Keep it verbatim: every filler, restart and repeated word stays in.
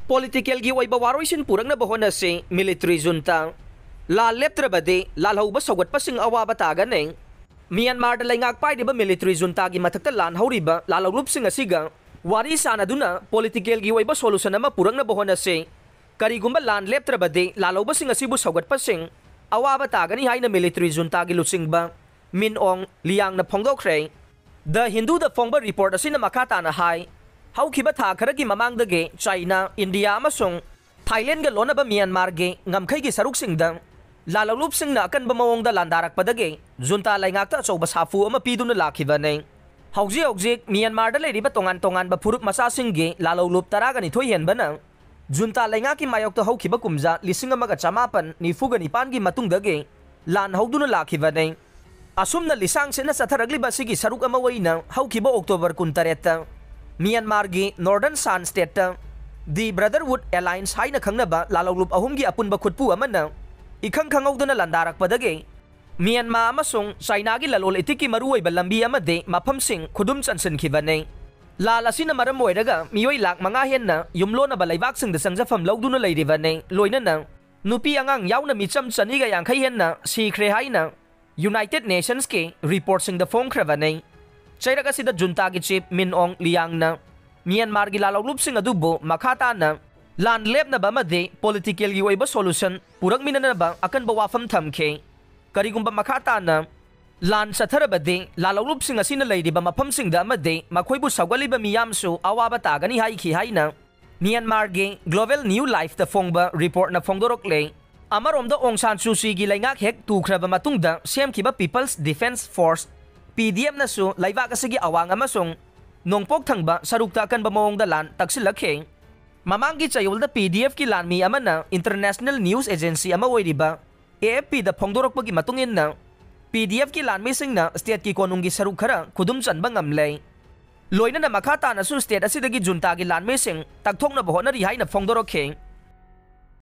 ꯄꯣꯂꯤꯇꯤꯀꯦꯜꯒꯤ ꯑꯣꯏꯕ ꯋꯥꯔꯣꯏꯁꯤꯟ ꯄꯨꯔꯛꯅꯕ ꯍꯣꯠꯅꯁꯤ, ꯃꯤꯂꯤꯇꯔꯤ ꯖꯨꯟꯇꯥ꯫ ꯂꯥꯟ ꯂꯦꯞꯇ꯭ꯔꯕꯗꯤ ꯂꯥꯜꯍꯧꯕ ꯁꯧꯒꯠꯄꯁꯤꯡ ꯑꯋꯥꯕ ꯇꯥꯒꯅꯤ꯫ ꯃ꯭ꯌꯥꯟꯃꯥꯔꯗ ꯂꯩꯉꯥꯛ ꯄꯥꯏꯔꯤꯕ ꯃꯤꯂꯤꯇꯔꯤ ꯖꯨꯟꯇꯥꯒꯤ ꯃꯊꯛꯇ ꯂꯥꯟ ꯍꯧꯔꯤꯕ ꯂꯥꯜꯍꯧꯂꯨꯞꯁꯤꯡ ꯑꯁꯤꯒ ꯋꯥꯔꯤ ꯁꯥꯅꯗꯨꯅ ꯄꯣꯂꯤꯇꯤꯀꯦꯜꯒꯤ ꯑꯣꯏꯕ ꯁꯣꯂꯨꯁꯟ ꯑꯃ ꯄꯨꯔꯛꯅꯕ ꯍꯣꯠꯅꯁꯤ꯫ ꯀꯔꯤꯒꯨꯝꯕ ꯂꯥꯟ ꯂꯦꯞꯇ꯭ꯔꯕꯗꯤ ꯂꯥꯜꯍꯧꯕꯁꯤꯡ ꯑꯁꯤꯕꯨ ꯁꯧꯒꯠꯄꯁꯤꯡ ꯑꯋꯥꯕ ꯇꯥꯒꯅꯤ ꯍꯥꯏꯅ ꯃꯤꯂꯤꯇꯔꯤ ꯖꯨꯟꯇꯥꯒꯤ ꯂꯨꯆꯤꯡꯕ ꯃꯤꯟ ꯑꯣꯡ ꯂꯤꯌꯥꯡꯅ ꯐꯣꯡꯗꯣꯛꯈ꯭ꯔꯦ꯫ ꯗ ꯍꯤꯟꯗꯨꯗ ꯐꯣꯡꯕ ꯔꯤꯄꯣꯔꯠ ꯑꯁꯤꯅ ꯃꯈꯥ ꯇꯥꯅ ꯍꯥꯏ, ꯍꯧꯈꯤꯕ ꯊꯥ ꯈꯔꯒꯤ ꯃꯃꯥꯡꯗꯒꯤ ꯆꯥꯏꯅꯥ, ꯏꯟꯗꯤꯌꯥ ꯑꯃꯁꯨꯡ ꯊꯥꯏꯂꯦꯟꯒ ꯂꯣꯟꯅꯕ ꯃ꯭ꯌꯥꯟꯃꯥꯔꯒꯤ ꯉꯝꯈꯩꯒꯤ ꯁꯔꯨꯛꯁꯤꯡꯗ ꯂꯥꯜꯍꯧꯂꯨꯞꯁꯤꯡꯅ ꯑꯀꯟꯕ ꯃꯑꯣꯡꯗ ꯂꯥꯟꯗꯥꯔꯛꯄꯗꯒꯤ ꯖꯨꯟꯇꯥ ꯂꯩꯉꯥꯛꯇ ꯑꯆꯧꯕ ꯁꯥꯐꯨ ꯑꯃ ꯄꯤꯗꯨꯅ ꯂꯥꯛꯈꯤꯕꯅꯤ꯫ ꯍꯧꯖꯤꯛ ꯍꯧꯖꯤꯛ ꯃ꯭ꯌꯥꯟꯃꯥꯔꯗ ꯂꯩꯔꯤꯕ ꯇꯣꯉꯥꯟ ꯇꯣꯉꯥꯟꯕ ꯐꯨꯔꯨꯞ ꯃꯆꯥꯁꯤꯡꯒꯤ ꯂꯥꯜꯍꯧꯂꯨꯞ ꯇꯔꯥꯒ ꯅꯤꯊꯣꯏ ꯍꯦꯟꯕꯅ ꯖꯨꯟꯇꯥ ꯂꯩꯉꯥꯛꯀꯤ ꯃꯥꯌꯣꯛꯇ ꯍꯧꯈꯤꯕ ꯀꯨꯝꯖꯥ ꯂꯤꯁꯤꯡ ꯑꯃꯒ ꯆꯃꯥꯄꯟ ꯅꯤꯐꯨꯒ ꯅꯤꯄꯥꯟꯒꯤ ꯃꯇꯨꯡꯗꯒꯤ ꯂꯥꯟ ꯍꯧꯗꯨꯅ ꯂꯥꯛꯈꯤꯕꯅꯤ꯫ ꯑꯁꯨꯝꯅ ꯂꯤꯁꯥꯡ ꯁꯤꯠꯅ ꯆꯠꯊꯔꯛꯂꯤꯕ ꯑꯁꯤꯒꯤ ꯁꯔꯨꯛ ꯑꯃ ꯑꯣꯏꯅ ꯍꯧꯈꯤꯕ ꯑꯣꯛꯇꯣꯕꯔ ꯀꯨꯟꯇꯔꯦꯠꯇ ꯃ꯭ꯌꯥꯟꯃꯥꯔꯒꯤ ꯅꯣꯔꯗꯔꯟ ꯁꯥꯟ ꯁ꯭ꯇꯦꯠꯇ ꯗꯤ ꯕ꯭ꯔꯗꯔꯍꯨꯗ ꯑꯦꯂꯥꯏꯟꯁ ꯍꯥꯏꯅ ꯈꯪꯅꯕ ꯂꯥꯜꯍꯧꯂꯨꯞ ꯑꯍꯨꯝꯒꯤ ꯑꯄꯨꯟꯕ ꯈꯨꯠꯄꯨ ꯑꯃꯅ ꯏꯈꯪ ꯈꯪꯍꯧꯗꯅ ꯂꯥꯟꯗꯥꯔꯛꯄꯗꯒꯤ ꯃ꯭ꯌꯥꯟꯃꯥꯔ ꯑꯃꯁꯨꯡ ꯆꯥꯏꯅꯥꯒꯤ ꯂꯂꯣꯟ ꯏꯇꯤꯛꯀꯤ ꯃꯔꯨꯑꯣꯏꯕ ꯂꯝꯕꯤ ꯑꯃꯗꯤ ꯃꯐꯝꯁꯤꯡ ꯈꯨꯗꯨꯝ ꯆꯟꯁꯤꯟꯈꯤꯕꯅꯤ꯫ ꯂꯥꯜ ꯑꯁꯤꯅ ꯃꯔꯝ ꯑꯣꯏꯔꯒ ꯃꯤꯑꯣꯏ ꯂꯥꯈ ꯃꯉꯥ ꯍꯦꯟꯅ ꯌꯨꯝꯂꯣꯟꯅꯕ ꯂꯩꯕꯥꯛꯁꯤꯡꯗ ꯆꯪꯖꯐꯝ ꯂꯧꯗꯨꯅ ꯂꯩꯔꯤꯕꯅꯤ, ꯂꯣꯏꯅꯅ ꯅꯨꯄꯤ ꯑꯉꯥꯡ ꯌꯥꯎꯅ ꯃꯤꯆꯝ ꯆꯅꯤꯒ ꯌꯥꯡꯈꯩ ꯍꯦꯟꯅ ꯁꯤꯈ꯭ꯔꯦ ꯍꯥꯏꯅ ꯌꯨꯅꯥꯏꯇꯦꯗ ꯅꯦꯁꯟꯁꯀꯤ ꯔꯤꯄꯣꯔꯠꯁꯤꯡꯗ ꯐꯣꯡꯈ꯭ꯔꯕꯅꯤ꯫ ꯆꯩꯔꯛ ꯑꯁꯤꯗ ꯖꯨꯟꯇꯥꯒꯤ ꯆꯤꯐ ꯃꯤꯟ ꯑꯣꯡ ꯂꯤꯌꯥꯡꯅ ꯃ꯭ꯌꯥꯟꯃꯥꯔꯒꯤ ꯂꯥꯜꯍꯧꯂꯨꯞꯁꯤꯡ ꯑꯗꯨꯕꯨ ꯃꯈꯥ ꯇꯥꯅ ꯂꯥꯟ ꯂꯦꯞꯅꯕ ꯑꯃꯗꯤ ꯄꯣꯂꯤꯇꯤꯀꯦꯜꯒꯤ ꯑꯣꯏꯕ ꯁꯣꯂꯨꯁꯟ ꯄꯨꯔꯛꯃꯤꯟꯅꯅꯕ ꯑꯀꯟꯕ ꯋꯥꯐꯝ ꯊꯝꯈꯤ꯫ ꯀꯔꯤꯒꯨꯝꯕ ꯃꯈꯥ ꯇꯥꯅ ꯂꯥꯟ ꯆꯠꯊꯔꯕꯗꯤ ꯂꯥꯜꯍꯧꯂꯨꯞꯁꯤꯡ ꯑꯁꯤꯅ ꯂꯩꯔꯤꯕ ꯃꯐꯝꯁꯤꯡꯗ ꯑꯃꯗꯤ ꯃꯈꯣꯏꯕꯨ ꯁꯧꯒꯠꯂꯤꯕ ꯃꯤꯌꯥꯝꯁꯨ ꯑꯋꯥꯕ ꯇꯥꯒꯅꯤ ꯍꯥꯏꯈꯤ ꯍꯥꯏꯅ ꯃ꯭ꯌꯥꯟꯃꯥꯔꯒꯤ ꯒ꯭ꯂꯣꯕꯦꯜ ꯅ꯭ꯌꯨ ꯂꯥꯏꯐꯇ ꯐꯣꯡꯕ ꯔꯤꯄꯣꯔꯠꯅ ꯐꯣꯡꯗꯣꯔꯛꯂꯦ꯫ ꯑꯃꯔꯣꯝꯗ ꯑꯣꯡ ꯁꯥꯟ ꯁꯨ ꯆꯤꯒꯤ ꯂꯩꯉꯥꯛ ꯍꯦꯛ ꯇꯨꯈ꯭ꯔꯕ ꯃꯇꯨꯡꯗ ꯁꯦꯝꯈꯤꯕ ꯄꯤꯄꯜꯁ ꯗꯤꯐꯦꯟꯁ ꯐꯣꯔꯁ, ꯄꯤ ꯗꯤ ꯑꯦꯐꯅꯁꯨ ꯂꯩꯕꯥꯛ ꯑꯁꯤꯒꯤ ꯑꯋꯥꯡ ꯑꯃꯁꯨꯡ ꯅꯣꯡꯄꯣꯛ ꯊꯪꯕ ꯁꯔꯨꯛꯇ ꯑꯀꯟꯕ ꯃꯑꯣꯡꯗ ꯂꯥꯟ ꯇꯛꯁꯤꯜꯂꯛꯈꯤ꯫ ꯃꯃꯥꯡꯒꯤ ꯆꯌꯣꯜꯗ ꯄꯤ ꯗꯤ ꯑꯦꯐꯀꯤ ꯂꯥꯟꯃꯤ ꯑꯃꯅ ꯏꯟꯇꯔꯅꯦꯁꯅꯦꯜ ꯅ꯭ꯌꯨꯁ ꯑꯦꯖꯦꯟꯁꯤ ꯑꯃ ꯑꯣꯏꯔꯤꯕ ꯑꯦ ꯑꯦꯐ ꯄꯤꯗ ꯐꯣꯡꯗꯣꯔꯛꯄꯒꯤ ꯃꯇꯨꯡ ꯏꯟꯅ, ꯄꯤ ꯗꯤ ꯑꯦꯐꯀꯤ ꯂꯥꯟꯃꯤꯁꯤꯡꯅ ꯁ꯭ꯇꯦꯠꯀꯤ ꯀꯣꯅꯨꯡꯒꯤ ꯁꯔꯨꯛ ꯈꯔ ꯈꯨꯗꯨꯝ ꯆꯟꯕ ꯉꯝꯂꯦ꯫ ꯂꯣꯏꯅꯅ ꯃꯈꯥ ꯇꯥꯅꯁꯨ ꯁ꯭ꯇꯦꯠ ꯑꯁꯤꯗꯒꯤ ꯖꯨꯟꯇꯥꯒꯤ ꯂꯥꯟꯃꯤꯁꯤꯡ ꯇꯛꯊꯣꯛꯅꯕ ꯍꯣꯠꯅꯔꯤ ꯍꯥꯏꯅ ꯐꯣꯡꯗꯣꯔꯛꯈꯤ꯫